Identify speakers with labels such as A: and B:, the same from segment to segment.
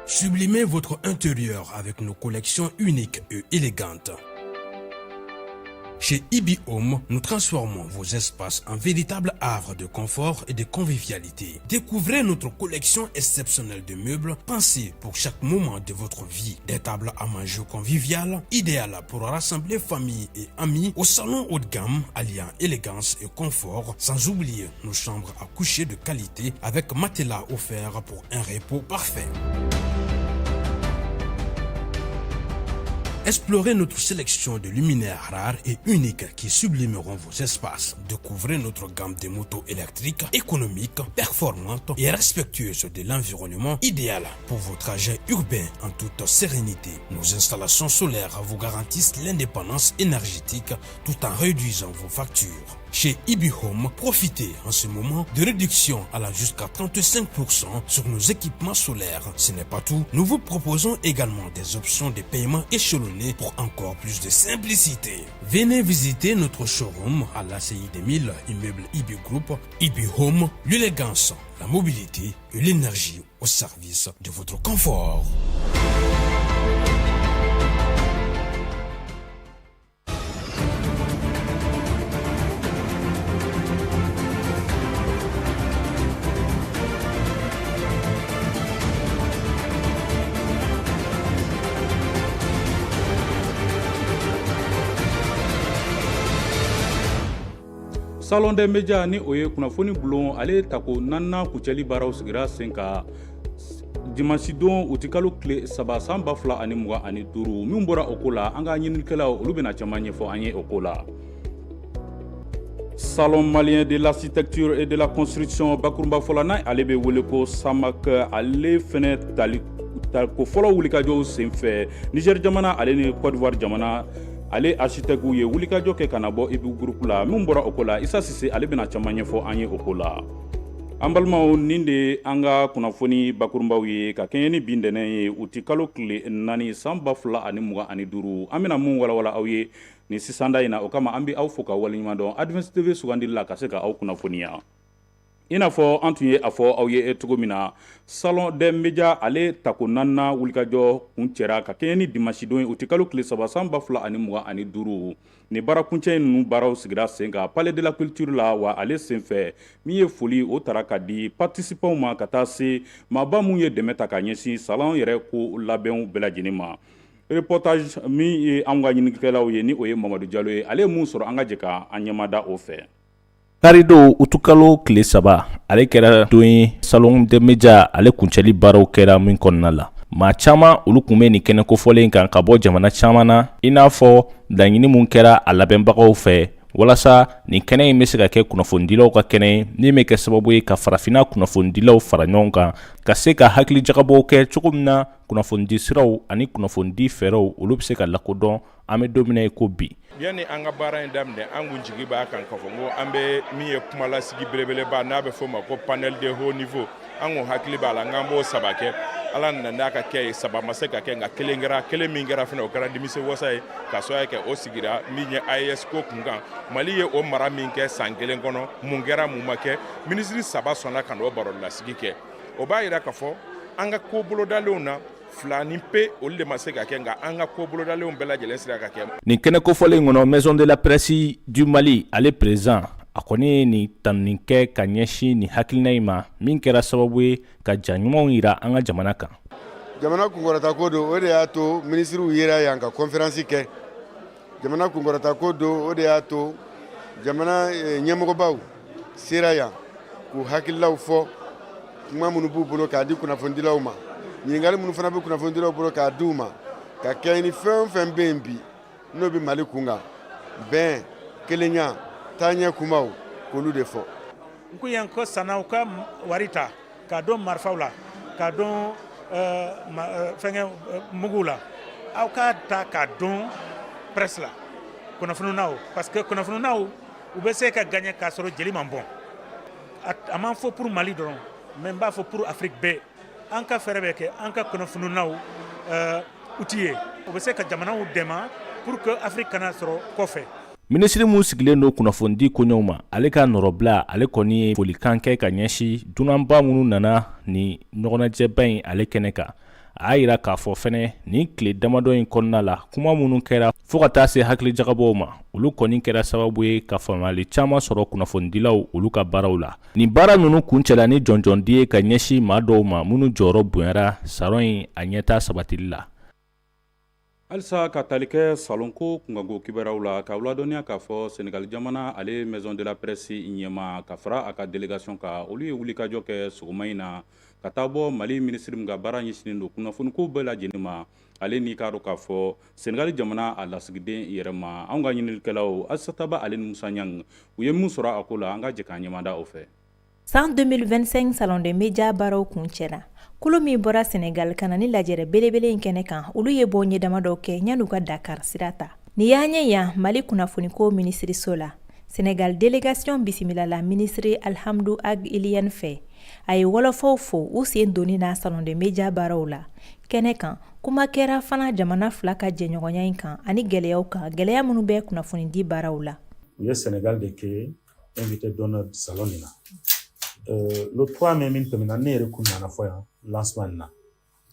A: Sublimez votre intérieur avec nos collections uniques et élégantes. Chez Ibi Home, nous transformons vos espaces en véritables havres de confort et de convivialité. Découvrez notre collection exceptionnelle de meubles pensés pour chaque moment de votre vie. Des tables à manger conviviales, idéales pour rassembler famille et amis au salon haut de gamme, alliant élégance et confort, sans oublier nos chambres à coucher de qualité avec matelas offert pour un repos parfait. Explorez notre sélection de luminaires rares et uniques qui sublimeront vos espaces. Découvrez notre gamme de motos électriques, économiques, performantes et respectueuses de l'environnement, idéal pour vos trajets urbains en toute sérénité. Nos installations solaires vous garantissent l'indépendance énergétique tout en réduisant vos factures. Chez Ibi Home, profitez en ce moment de réduction allant jusqu'à 35% sur nos équipements solaires. Ce n'est pas tout, nous vous proposons également des options de paiement échelonnées pour encore plus de simplicité. Venez visiter notre showroom à l'ACI 2000, immeuble Ibi Group, Ibi Home, l'élégance, la mobilité et l'énergie au service de votre confort.
B: Salon des médias ni o ye kunnafoni bulon ale tako naaninan kuncɛli baaraw sigira sen kan dimansidon utikalo tile 3 san 2025. Min bɔra o ko la, an ka ɲininikɛlaw olu bɛna caman ɲɛfɔ an ye o ko la. Salon malien de l'architecture et de la construction bakurunba fɔlɔ n'a ale bɛ wele ko SAMAC, ale fɛnɛ tali ko fɔlɔ wulikajɔw senfɛ, Niger jamana ale ni Côte d'Ivoire jamana ale architectes ye wulikajɔ kɛ ka na bɔ Ibi Groupe la. Min bɔra o ko la, Isa Sise ale bɛna caman ɲɛfɔ an ye o ko la. An balimaw, nin de an ka kunnafoni bakurunbaw ye ka kɛɲɛ ni bi ntɛnɛn ye, utikalo tile 4 san 2025. An bɛna mun walawala aw ye nin sisanda in na? O kama an bɛ aw fo ka waleɲuman dɔn Advance TV sugandili la ka se ka aw kunnafoniya. I n'a fɔ an tun ye a fɔ aw ye cogo min na, Salon des médias ale tako naaninan wulikajɔ kuncɛra ka kɛɲɛ ni dimansidon ye, utikalo tile 3 san 2025. Nin baara kuncɛ ninnu baaraw sigira sen kan Palais de la culture la. Wa ale senfɛ, min ye foli o tara ka di participants ma ka taa se maaba minnu ye dɛmɛ ta ka ɲɛsin salon yɛrɛ ko labɛnw bɛɛ lajɛlen ma. Reportage min ye an ka ɲininikɛlaw ye, ni o ye Mamadu Jalo ye, ale ye mun sɔrɔ, an ka jɛ ka an ɲɛmada o fɛ.
C: Karidon utukalo tile 3, ale kɛra don ye Salon des médias ale kuncɛli baaraw kɛra min kɔnɔna la. Maa caman olu tun bɛ nin kɛnɛ kofɔlen kan ka bɔ jamana caman na, i n'a fɔ laɲini min kɛra a labɛnbagaw fɛ walasa nin kɛnɛ in bɛ se ka kɛ kunnafonidilaw ka kɛnɛ ye min bɛ kɛ sababu ye ka farafinna kunnafonidilaw fara ɲɔgɔn kan ka se ka hakilijagabɔw kɛ cogo min na kunnafonidi siraw ani kunnafonidi fɛɛrɛw olu bɛ se ka lakodɔn an bɛ don min na i ko bi.
D: Yanni an ka baara in daminɛ, an kun jigi b'a kan k'a fɔ ko an bɛ min ye kumalasigi belebeleba n'a bɛ f'o ma ko panel de haut niveau, an kun hakili b'a la k'an b'o saba kɛ. Ala nana n'a ka kɛ ye, saba ma se ka kɛ, nka kelen kɛra. Kelen min kɛra fana, o kɛra nimisi wasa ye ka sababu kɛ o sigira min ye AES ko kun kan. Mali ye o mara min kɛ san kelen kɔnɔ, mun kɛra, mun ma kɛ? Minisiri saba sɔnna ka n'o barolasigi kɛ. O b'a jira k'a fɔ an ka ko bolodalenw na, fila ni pe olu de ma se ka kɛ, nka an ka ko bolodalenw bɛɛ lajɛlen sera ka kɛ.
C: Nin kɛnɛ kofɔlen kɔnɔ, Maison de la presse du Mali ale président, a kɔni ye nin tanuni kɛ ka ɲɛsin nin hakilina in ma min kɛra sababu ye ka ja ɲumanw jira an ka jamana kan.
E: Jamana kunkɔrɔta ko don, o de y'a to minisiriw yera yan ka conférence kɛ. Jamana kunkɔrɔta ko don, o de y'a to jamana ɲɛmɔgɔbaw sera yan k'u hakililaw fɔ, kuma minnu b'u bolo k'a di kunnafonidilaw ma, ɲininkali minnu fana bɛ kunnafonidilaw bolo k'a di u ma, ka kɛɲɛ ni fɛn o fɛn bɛ yen bi n'o bɛ Mali kun kan, bɛn, kelenya, taaɲɛ kumaw, k'olu de fɔ.
F: N ko yan ko san'aw ka wari ta k'a don marifaw la, k'a don fɛnkɛ muguw la, aw k'a ta k'a don presse la, kunnafoniyaw, parce que kunnafoniyaw u bɛ se ka gagner k'a sɔrɔ jeli man bɔn. A man fɔ pour Mali dɔrɔn, mais n b'a fɔ pour Afrique bɛɛ. An ka fɛɛrɛ bɛ kɛ an ka kunnafoniyaw outiller, o bɛ se ka jamanaw dɛmɛ pour que Afrique kana sɔrɔ kɔfɛ.
C: Minisiri min sigilen don kunnafonidi koɲɛw ma, ale ka nɔrɔbila, ale kɔni ye folikan kɛ ka ɲɛsin dunanba minnu nana ni ɲɔgɔnnajɛba in ale kɛnɛ kan. A y'a yira k'a fɔ fɛnɛ nin tile damadɔ in kɔnɔna la, kuma minnu kɛra fo ka taa se hakilijagabɔw ma, olu kɔni kɛra sababu ye ka faamuyali caman sɔrɔ kunnafonidilaw olu ka baaraw la. Nin baara ninnu kuncɛla ni jɔnjɔndi ye ka ɲɛsin maa dɔw ma minnu jɔyɔrɔ bonyara salon in a ɲɛtaa sabatili la.
B: Halisa ka tali kɛ salon ko kunkanko kibaruyaw la, k'aw ladɔnniya k'a fɔ Senegal jamana ale maison de la presse ɲɛmaa ka fara a ka délégation kan, olu ye wulikajɔ kɛ sɔgɔma in na ka taa bɔ Mali minisiri min ka baara ɲɛsinnen don kunnafoniko bɛɛ lajɛlen ma, ale n'i k'a dɔn k'a fɔ Senegal jamana a lasigiden yɛrɛ ma. Anw ka ɲininikɛlaw Aissata Ba ale ni Musa Ɲang, u ye min sɔrɔ a ko la, an ka jɛ k'an ɲɛmada o fɛ.
G: San 2025 Salon des médias baaraw kuncɛra. Kulu min bɔra Senegal ka na ni lajɛrɛ belebele in kɛnɛ kan, olu ye bɔnye damadɔ kɛ yan'u ka Dakar sira ta. Nin y'an ye yan Mali kunnafoniko minisiriso la. Senegal délégation bisimilala minisiri Alhamdou Ag Iyliane fɛ. A ye wɔlɔfɔw fo u sen donni na Salon des médias baaraw la. Kɛnɛ kan, kuma kɛra fana jamana fila ka jɛɲɔgɔnya in kan ani gɛlɛyaw kan, gɛlɛya minnu bɛ kunnafonidi baaraw la.
H: U ye Senegal de kɛ invité d'honneur salon nin na. Le 3 mai min tɛmɛna, ne yɛrɛ kun nana fɔ yan lancement nin na.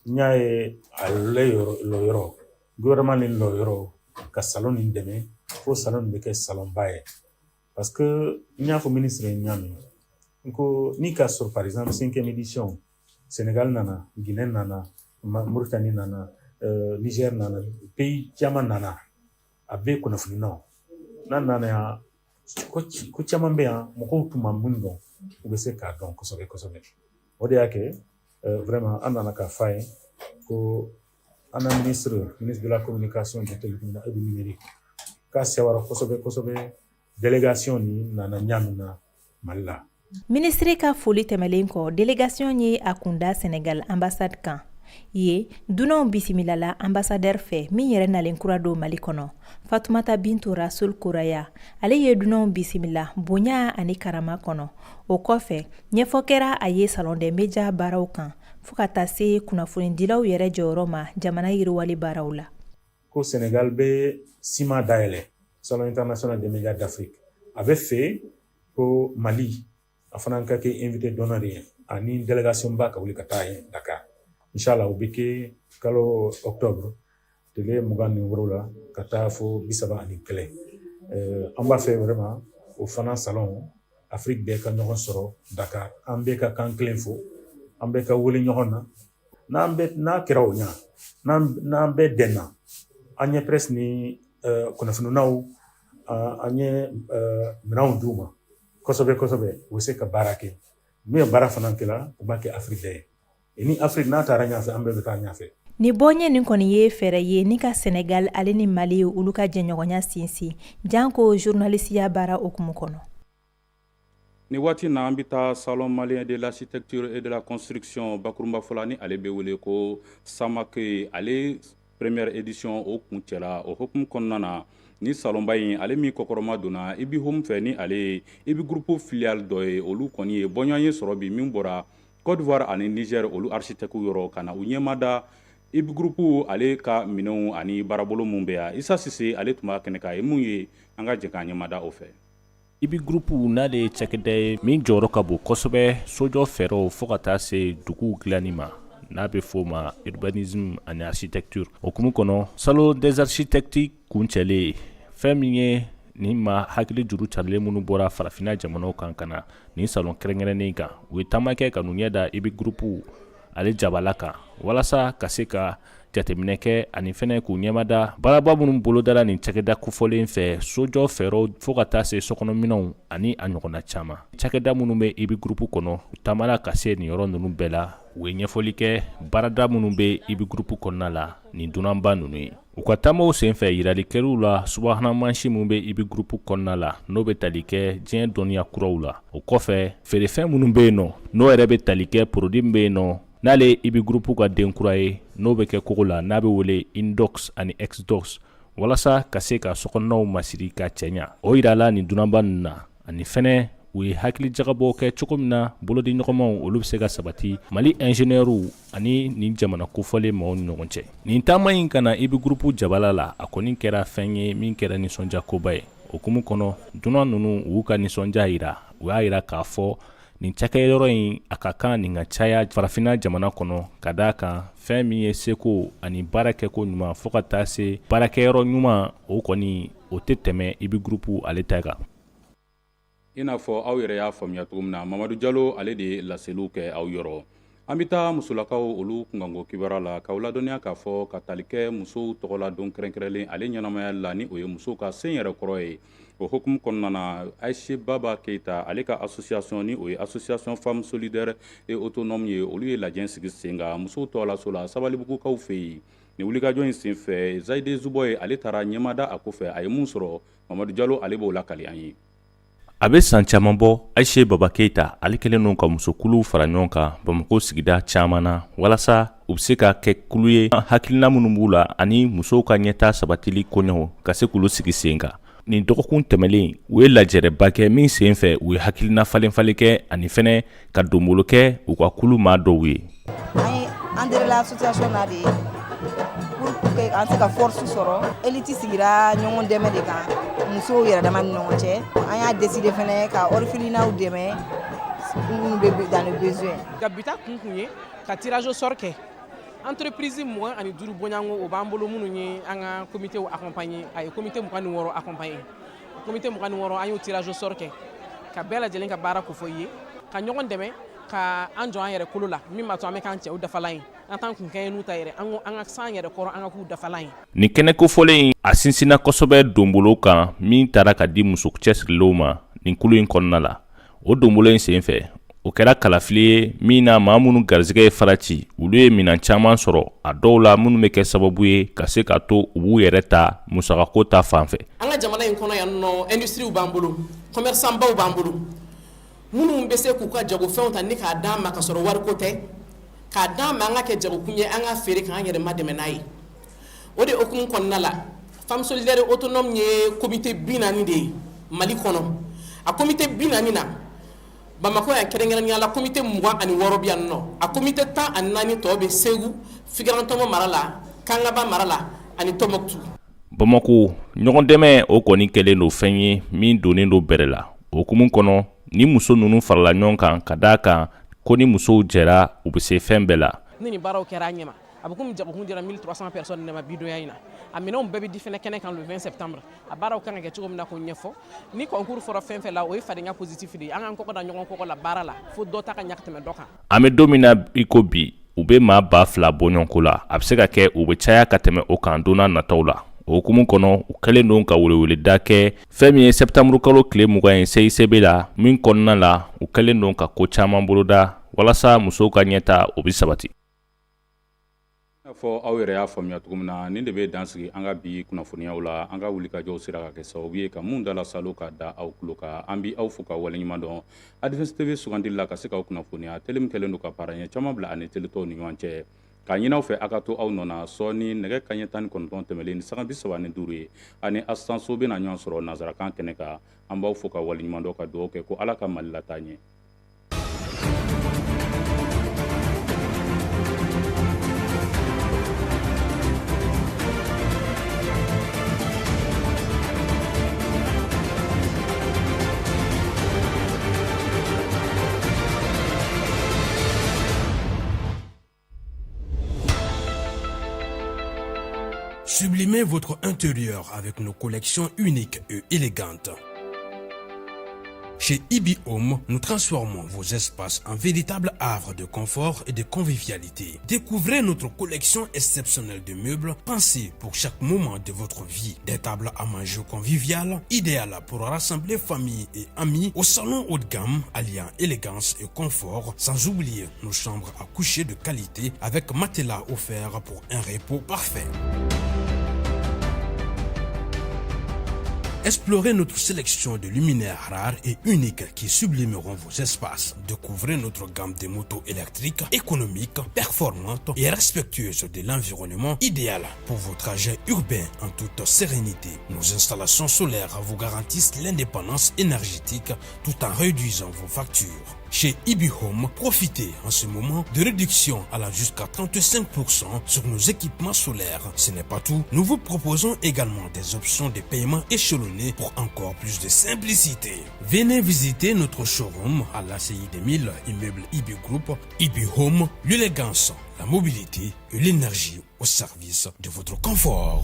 H: N y'a ye ale lɔyɔrɔ, gouvernement ni lɔyɔrɔ ka salon nin dɛmɛ fo salon nin bɛ kɛ salon ba ye. Parce que n y'a fɔ ministre ye ɲa min, n ko n'i k'a sɔrɔ par exemple cinquième édition, Sénégal nana, Guinée nana, Mauritanie nana, Niger nana, pays caman nana, a bɛɛ kunnafoninaw n'a nana yan, ko caman bɛ yan mɔgɔw tun ma mun dɔn, u bɛ se k'a dɔn kosɛbɛ kosɛbɛ. O de y'a kɛ vraiment an nana k'a f'a ye ko an na ministre de la communication, du télécommunication et du numérique k'a sewara kosɛbɛ kosɛbɛ délégation nin nana ɲa min na Mali la.
G: Minisiri ka foli tɛmɛlen kɔ, délégation ye a kunda Sénégal ambassade kan. Yen, dunanw bisimilala ambassadeur fɛ min yɛrɛ nalen kura don Mali kɔnɔ, Fatumata Bintu Rasul Koraya. Ale ye dunanw bisimila bonya ani karama kɔnɔ. O kɔfɛ, ɲɛfɔ kɛra a ye Salon des médias baaraw kan fo ka taa se kunnafonidilaw yɛrɛ jɔyɔrɔ ma jamana yiriwali baaraw la.
H: Ko Sénégal bɛ SIMA dayɛlɛ, Salon international des médias d'Afrique. A bɛ fɛ ko Mali a fana ka kɛ invité d'honneur ye ani délégation ba ka wuli ka taa yen Dakar. Inshallah, o bɛ kɛ kalo octobre tile 27 ka taa fo 31. An b'a fɛ vraiment o fana salon, Afrique bɛɛ ka ɲɔgɔn sɔrɔ Dakar, an bɛɛ ka kan kelen fo, an bɛɛ ka wele ɲɔgɔn na. N'an bɛ n'a kɛra o ɲa, n'an bɛɛ dɛnna, an ye presse ni kunnafoninaw, an ye minɛnw d'u ma kosɛbɛ kosɛbɛ, u bɛ se ka baara kɛ. N'u ye baara fana kɛla, u b'a kɛ Afrique bɛɛ ye. Ni Afrique n'a taara ɲɛfɛ, an bɛɛ bɛ taa ɲɛfɛ.
G: Ni bɔnye nin kɔni ye fɛɛrɛ ye ni ka Senegal ale ni Mali olu ka jɛɲɔgɔnya sinsin, janko journalisiya baara hukumu kɔnɔ.
B: Ni waati na, an bɛ taa Salon malien de l'architecture et de la construction bakurunba fɔla, ni ale bɛ wele ko SAMAC, ale première édition o kuncɛla. O hukumu kɔnɔna na, ni salonba in ale min kɔkɔrɔma donna Ibi Home fɛ, ni ale ye Ibi Groupe filiale dɔ ye, olu kɔni ye bɔɲɔgɔn ye sɔrɔ bi min bɔra Côte d'Ivoire ani Niger, olu architecte yɔrɔ ka na u ɲɛma da Ibi Groupe ale ka minɛnw ani baarabolo mun bɛ yan. Isa Sise, ale tun b'a kɛnɛ kan, ye mun ye, an ka jɛ k'an ɲɛma da o fɛ.
C: Ibi Groupe n'ale ye cakɛda ye min jɔyɔrɔ ka bon kosɛbɛ sojɔ fɛɛrɛw fo ka taa se duguw dilanni ma, n'a bɛ f'o ma urbanisme ani architecture. O hukumu kɔnɔ, Salon des architectes kuncɛlen, fɛn min ye nin ma hakili juru carilen minnu bɔra farafinna jamanaw kan ka na nin salon kɛrɛnkɛrɛnnen kan, u ye taama kɛ ka n'u ɲɛ da Ibi Groupe ale jabala kan walasa ka se ka jateminɛ kɛ ani fɛnɛ k'u ɲɛmada baaraba minnu bolodara nin cakɛda kofɔlen fɛ, sojɔ fɛɛrɛw fo ka taa se sokɔnɔminɛnw ani a ɲɔgɔnna caman. Cakɛda minnu bɛ Ibi Groupe kɔnɔ, u taamara ka se nin yɔrɔ ninnu bɛɛ la. U ye ɲɛfɔli kɛ baarada minnu bɛ Ibi Groupe kɔnɔna la nin dunanba ninnu ye. U ka taamaw senfɛ, yirali kɛr'u la subahana mansin minnu bɛ Ibi Groupe kɔnɔna la, n'o bɛ tali kɛ diɲɛ dɔnniya kuraw la. O kɔfɛ, feerefɛn minnu bɛ yen nɔ, n'o yɛrɛ bɛ tali kɛ produit min bɛ yen nɔ, n'ale ye Ibi Groupe ka den kura ye, n'o bɛ kɛ kogo la, n'a bɛ wele Indox ani Xdox, walasa ka se ka sokɔnɔnaw masiri ka cɛɲa, o yirala nin dunanba ninnu na. Ani fɛnɛ, u ye hakili jagabɔ kɛ cogo min na bolodi ɲɔgɔnmaw olu bɛ se ka sabati Mali ingénieurw ani nin jamana kofɔlen maaw ni ɲɔgɔn cɛ. Nin taama in ka na Ibi Groupe jabala la, a kɔni kɛra fɛn ye min kɛra nisɔndiya koba ye. O hukumu kɔnɔ, dunan ninnu u y'u ka nisɔndiya yira. U y'a yira k'a fɔ Nin cakɛyɔrɔ in a ka kan nin ka caya farafinna jamana kɔnɔ ka d'a kan fɛn min ye seko ani baara kɛko ɲuman fo ka taa se baarakɛyɔrɔ ɲuman o kɔni o tɛ tɛmɛ Ibi Groupe ale ta kan.
B: I n'a fɔ aw yɛrɛ y'a faamuya cogo min na, Mamadu Jalo ale de ye laseliw kɛ aw yɔrɔ. An bɛ taa musolakaw olu kunkanko kibaruya la k'aw ladɔnniya k'a fɔ ka tali kɛ musow tɔgɔla don kɛrɛnkɛrɛnlen ale ɲɛnamaya la, ni o ye musow ka sen yɛrɛ kɔrɔ ye. O hukumu kɔnɔna na, Ayise Baba Keyita ale ka association, ni o ye association Femmes Solidaires et Autonomes ye, olu ye lajɛ sigi sen kan musow tɔgɔlaso la Sabalibugukaw fɛ yen. Nin wulikajɔ in senfɛ, Zayide Zubɔye ale taara ɲɛmada a kɔfɛ. A ye mun sɔrɔ, Mamadu Jalo ale b'o lakali an ye.
C: A bɛ san caman bɔ, Ayise Baba Keyita ale kɛlen don ka musokuluw fara ɲɔgɔn kan Bamakɔ sigida caman na walasa u bɛ se ka kɛ kulu ye hakilina minnu b'u la ani musow ka ɲɛtaa sabatili koɲɛw ka se k'olu sigi sen kan. Nin dɔgɔkun tɛmɛlen, u ye lajɛrɛba kɛ min sen fɛ u ye hakilina falenfalen kɛ ani fɛnɛ ka donbolo kɛ u ka kulu maa dɔw ye.
I: An ye adhéré l'association na de pour que an se ka force sɔrɔ. Elite sigira ɲɔgɔn dɛmɛ de kan musow yɛrɛ dama ni ɲɔgɔn cɛ. An y'a décidé fɛnɛ ka orphelinat dɛmɛ minnu bɛ dans le besoin.
J: Ka bi ta kun ye ka tirage au sort kɛ. Entreprise 25 bɔɲɔgɔnko o b'an bolo minnu ye an ka comité accompagner. A ye comité 26 accompagner. Comité 26, an y'o tirage au sort kɛ ka bɛɛ lajɛlen ka baara kofɔ i ye, ka ɲɔgɔn dɛmɛ ka an jɔ an yɛrɛ kolo la, min b'a to an bɛ k'an cɛw dafalan ye. An t'an kun kɛ n'u ta yɛrɛ, an ko an ka s'an yɛrɛ kɔrɔ, an ka k'u dafalan ye.
C: Nin kɛnɛ kofɔlen in, a sinsinna kosɛbɛ donbolo kan min taara ka di muso cɛsirilenw ma nin kulu in kɔnɔna la. O donbolo in sen fɛ, o kɛra kalafili ye min na maa minnu garisɛgɛ ye fara ci, olu ye minɛn caman sɔrɔ, a dɔw la minnu bɛ kɛ sababu ye ka se ka to u b'u yɛrɛ ta musakako ta fan fɛ.
J: An ka jamana in kɔnɔ yan nɔ, industriew b'an bolo, commerçant baw b'an bolo minnu bɛ se k'u ka jagofɛnw ta ni k'a d'an ma ka sɔrɔ wariko tɛ, k'a d'an ma an ka kɛ jagokun ye, an ka feere k'an yɛrɛ ma dɛmɛ n'a ye. O de hukumu kɔnɔna la, Femme Solidaire Autonome ye comité 40 de ye Mali kɔnɔ. A comité 40 na, Bamakɔ yan kɛrɛnkɛrɛnnenya la, comité 26 bɛ yan nɔ. A comité 14 tɔ bɛ Segu, Figarantɔmɔ mara la, Kangaba mara la ani Tɔnbɔkutu.
C: Bamakɔ ɲɔgɔn dɛmɛ, o kɔni kɛlen don fɛn ye min donnen don bɛrɛ la. O hukumu kɔnɔ, ni muso ninnu farala ɲɔgɔn kan ka d'a kan ko ni musow jɛra, u bɛ se fɛn bɛɛ la.
J: Ni nin baaraw kɛra a ɲɛma, a bɛ komi jagokun dira 1300 personnes de ma bidonya in na. A minɛnw bɛɛ bɛ di fɛnɛ kɛnɛ kan le 20 septembre. A baaraw kan ka kɛ cogo min na, k'o ɲɛfɔ. Ni concours fɔra fɛn fɛn la, o ye fadenya positif de ye. An k'an kɔkɔ da ɲɔgɔn kɔkɔ la baara la fo dɔ ta ka ɲa ka tɛmɛ dɔ kan.
C: An bɛ don min na i ko bi, u bɛ maa 2000 bɔɲɔgɔnko la. A bɛ se ka kɛ u bɛ caya ka tɛmɛ o kan don n'a nataw la. O hukumu kɔnɔ, u kɛlen don ka weleweleda kɛ fɛn min ye septembre kalo tile 20 ye CICB la, min kɔnɔna la u kɛlen don ka ko caman boloda walasa musow ka ɲɛta o bɛ sabati.
B: I n'a fɔ aw yɛrɛ y'a faamuya cogo min na, nin de bɛ dan sigi an ka bi kunnafoniyaw la. An ka wulikajɔw sera ka kɛ sababu ye ka mun dala salo ka da aw tulo kan. An bɛ aw fo ka waleɲuman dɔn Advance TV sugandili la ka se k'aw kunnafoniya. Tele min kɛlen don ka paraɲɛ caman bila ani tele tɔw ni ɲɔgɔn cɛ, k'a ɲini aw fɛ aw ka to aw nɔ na. Sɔɔni, nɛgɛ kaɲɛ 19 tɛmɛlen ni sanga 35 ye, ani Asanso bɛna ɲɔgɔn sɔrɔ nansarakan kɛnɛ kan. An b'aw fo ka waleɲuman dɔn, ka dugawu kɛ ko Ala ka Mali lataa ɲɛ.
A: Sublimez votre intérieur avec nos collections uniques et élégantes. Chez Ibi Home, nous transformons vos espaces en véritables havres de confort et de convivialité. Découvrez notre collection exceptionnelle de meubles pensés pour chaque moment de votre vie. Des tables à manger conviviales, idéales pour rassembler famille et amis, au salon haut de gamme alliant élégance et confort, sans oublier nos chambres à coucher de qualité avec matelas offert pour un repos parfait. Explorez notre sélection de luminaires rares et uniques qui sublimeront vos espaces. Découvrez notre gamme de motos électriques économiques, performantes et respectueuses de l'environnement, idéal pour vos trajets urbains en toute sérénité. Nos installations solaires vous garantissent l'indépendance énergétique tout en réduisant vos factures. Chez IB Home, profitez en ce moment de réduction allant jusqu'à 35% sur nos équipements solaires. Ce n'est pas tout, nous vous proposons également des options de paiement échelonnées pour encore plus de simplicité. Venez visiter notre showroom à l'ACI 2000, immeuble IB Group. IB Home, l'élégance, la mobilité et l'énergie au service de votre confort.